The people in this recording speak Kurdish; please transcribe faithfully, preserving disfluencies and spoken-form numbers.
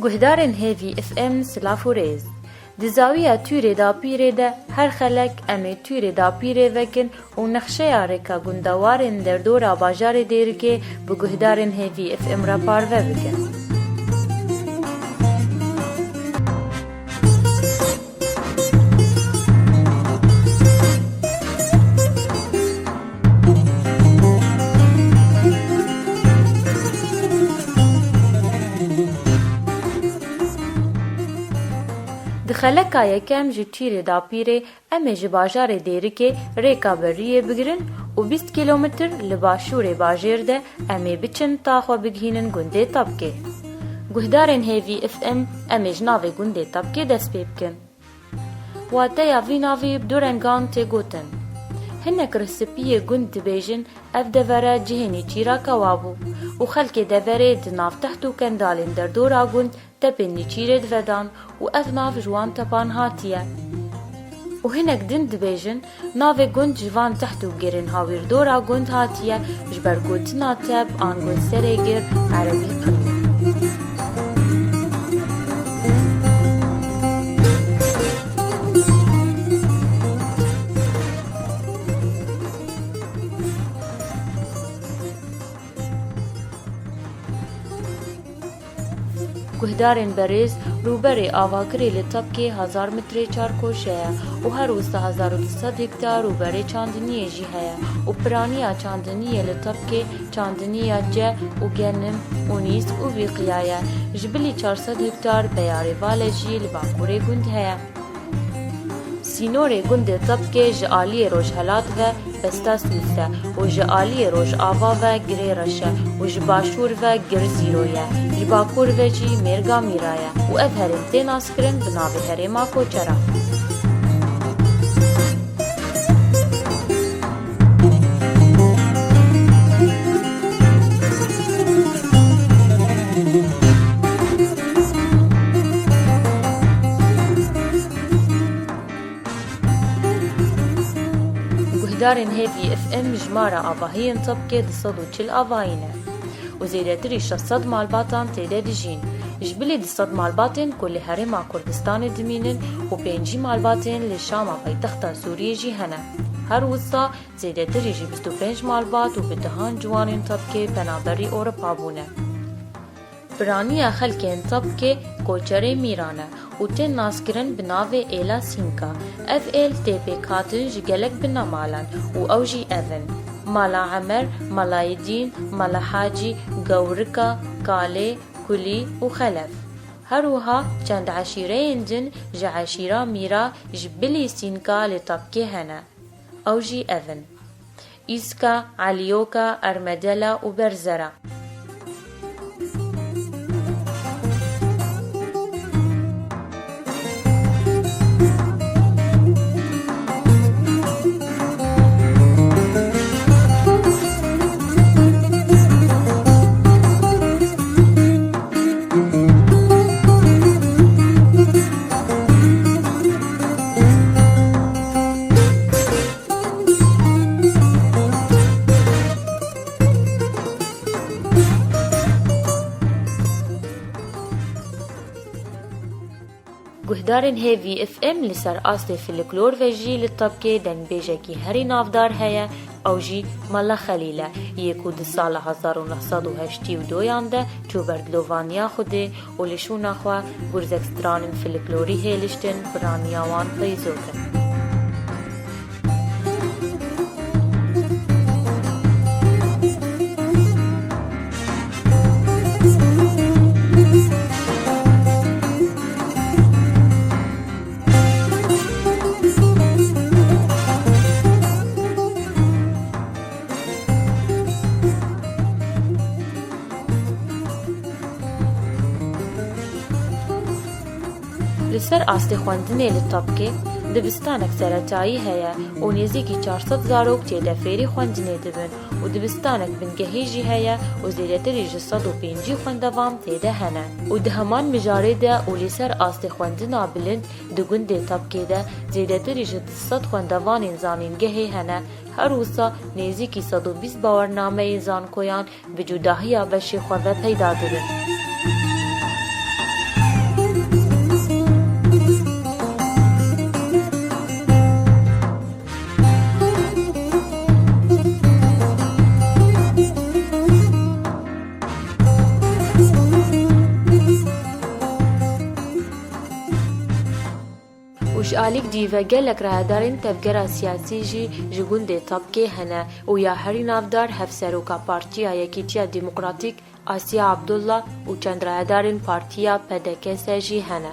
Guhdarên Hêvî F M, silav û rêz. Di zawiya Tûrê Dapîrê de her xelek em ê Tûrê Dapîrê vekin û nexşeya rêka gundewarên derdora bajarê Dêrikê bi guhdarên Hêvî F M re parve bikin. Di xeleka yekem ji Tûrê Dapîrê em ê ji bajarê Dêrikê rêka beriyê bigirin û bîst kîlometr li başûrê bajêr de em ê biçin ta xwe bigihînin gundê Tapkê. Guhdarên Hêvî F M, em ê ji navê gundê Tapkê dest pê bikin. Wateya vî navî bi du rengan tê gotin. Hinek rihsipiyê gund dibêjin, ev devere cihê nêçîra kewa bû û xelkê deverê di nav teht û kendalên derdora gund tepên nêçîrê divedan û ev nav ji wan tepan hatiye. Û hinek din dibêjin, navê gund ji van teht û gerên hawîrdora gund hatiye, ji ber gotina tep an gund serê gir, erebî qirmî. Guhdarên berêz, rûberê avakirê li Tapkê hezar metrê çarkoşe ye û her wisa hezar û du sed hektar rûberê çandiniyê jî heye û piraniya çandiniyê li Tapkê çandiniya ce û genim û nîsk û vîqiya ye. Ji bilî çar sed hektar beyarê vale jî li bakurê gund heye. Sînorê gundê Tapkê ji aliyê rojhelat ve Besta Sûs e û ji aliyê rojava ve Girê Reş e û ji başûr ve Gir Zîro ye, ji bakur ve jî Mêrga Mîra ye û ev herêm tê naskirin bi navê Herêma Koçera. Guhdarên Hêvî F M, jimara avahiyên Tapkê du sed û çil avahî ne û zêdetirî şeş sed malbatan tê de dijîn. Ji bilî du sed malbatên ku li Herêma Kurdistanê dimînin û pêncî malbatên li Şama paytexta Sûriyê jî hene. Her wisa zêdetirî ji bîst û pênc malbat û bi dehan ciwanên Tapkê penaberî Ewropa bûne. Piraniya xelkên Tapkê koçerê Mîran e û tên naskirin bi navê Êla Sînka. Ev êl tê pêkhatin ji gelek binemalan û ew jî ev in: Mala Emer, Mala Yedîn, Mala Hacî, Gewrika, Kalê, Kulî û Xelef. Her wiha çend eşîreyên din ji eşîra Mîra ji bilî Sînka li Tapkê hene. Ew jî ev in: Îska, Elîyoka, Ermedela û Berzera. Guhdarên Hêvî F M, li ser astê filiklor ve jî li Tapkê dengbêjekî herî navdar heye, ew jî Mela Xelîl e, yê ku di sala hezar û neh sed û heştê û duyan de çû ber dilovaniya Xwedê û li şûna xwe gurzek stranên filiklorî hêliştin, piraniya wan peyzok in. Li ser astê xwendinê li Tapkê dibistanek seretayî heye û nêzîkî çar sed zarok tê de fêrî xwendinê dibin û dibistanek bingehî jî heye û zêdetirî ji sed û pêncî xwendevan tê de hene. Û di heman mijarê de û li ser astê xwendina bilind di gundê Tapkê de zêdetirî ji du sed xwendevanên zanîngehê hene, her wisa nêzîkî sed û bîst bawernameyên zankoyan bi cudahiya beşê xwe ve peyda dibin. Ji alîk dî ve gelek rayedarên tevgera siyasî jî ji gundê Tapkê hene û ya herî navdar Hevseroka Partiya Yekîtiya Demokratîk Asiye Abdullah û çend rayedarên Partiya P D K S jî hene.